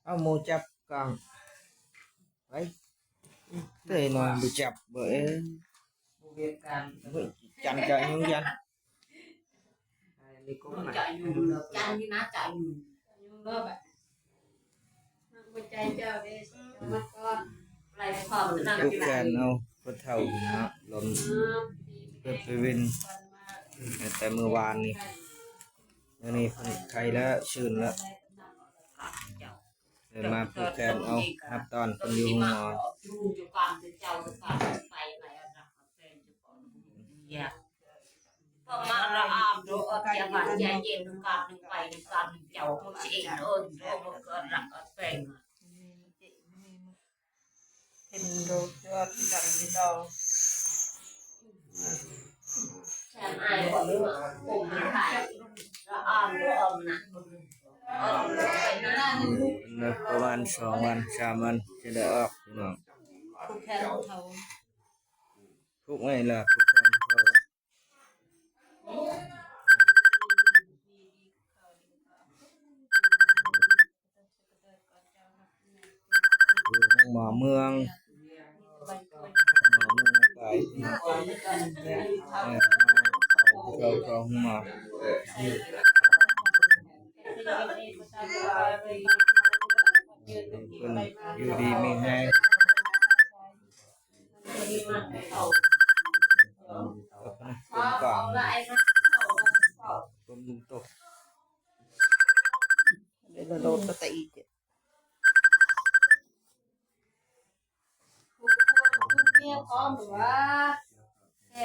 ເອົາໝູຈັບກ້ອງໄປ ເຕີຍນ້ອຍບໍ່ຈັບບໍ່ເອີ ບໍ່ວຽກການ ເອີຍ ຈັນຈະຍຸງຢັນ ອັນນີ້ກໍ ຈະຢູ່ເລີຍ ຈັນນີ້ນະ ຈະຢູ່ ຈະຢູ່ເລີຍ ມັກຫົວໃຈເຈົ້າເດ້ ມັກກ່ອນ ໄລ່ຄວາມ ຜູກແຂນເອົາຜູ້ເຖົ້າເນາະ ລົມເປີດໄປເວັນ ແຕ່ມື້ວານນີ້ ມື້ນີ້ເພິ່ນໄຄແລ້ວ ຊື່ນແລ້ວ ເດີນມາຜູກແຂນເອົາ ຮັບຕ້ອນເພິ່ນຢູ່ໂຮງໝໍ. ປະມາລະອາມໂດອອກຈາກບ້ານຈາເຢັນກາບໜຶ່ງໄປນຳກັນເຈົ້າເຂົາຊິເອງເອີ້ນໂດບໍ່ເກີນລັກເປັນ ເຫັນໂດເກີດກັນທີ່ເກົ່າ ແຊມອາຍບໍ່ມີໝາ ຜົມມັນໄປລະອາມໂດອອມນະ ນະ ປະມານສອງວັນ ສາມວັນ ຈະໄດ້ອອກ ພີ່ນ້ອງ ຜູກແຂນເຂົາ ຜູກໄວ້ລະ ຜູກແຂນເຂົາ. ຢູ່ໂຮງໝໍເມືອງ ໂຮງໝໍເມືອງນາກາຍ ເອີ ເຂົ້າ ເຂົ້າໂຮງໝໍ ເພິ່ນຢູ່ດີມີແຮງ. ເປັນກາງ ເປັນຕົກ ເວລາໂລດກໍຕະອີກ ເມຍພ້ອມວ່າ ແທ້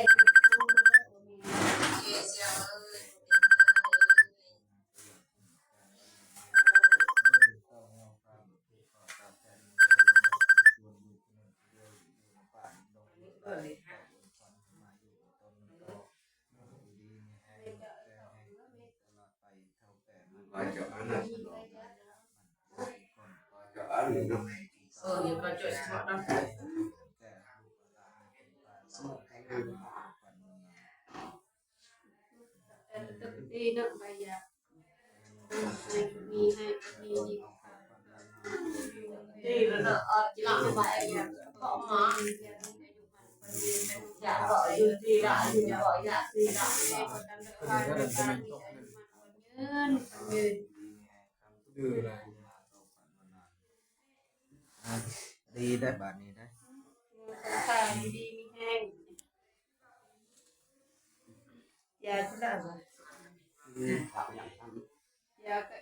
ດີໄດ໋ບາດນີ້ໄດ໋ ຢາຊິລະ ຢາກະ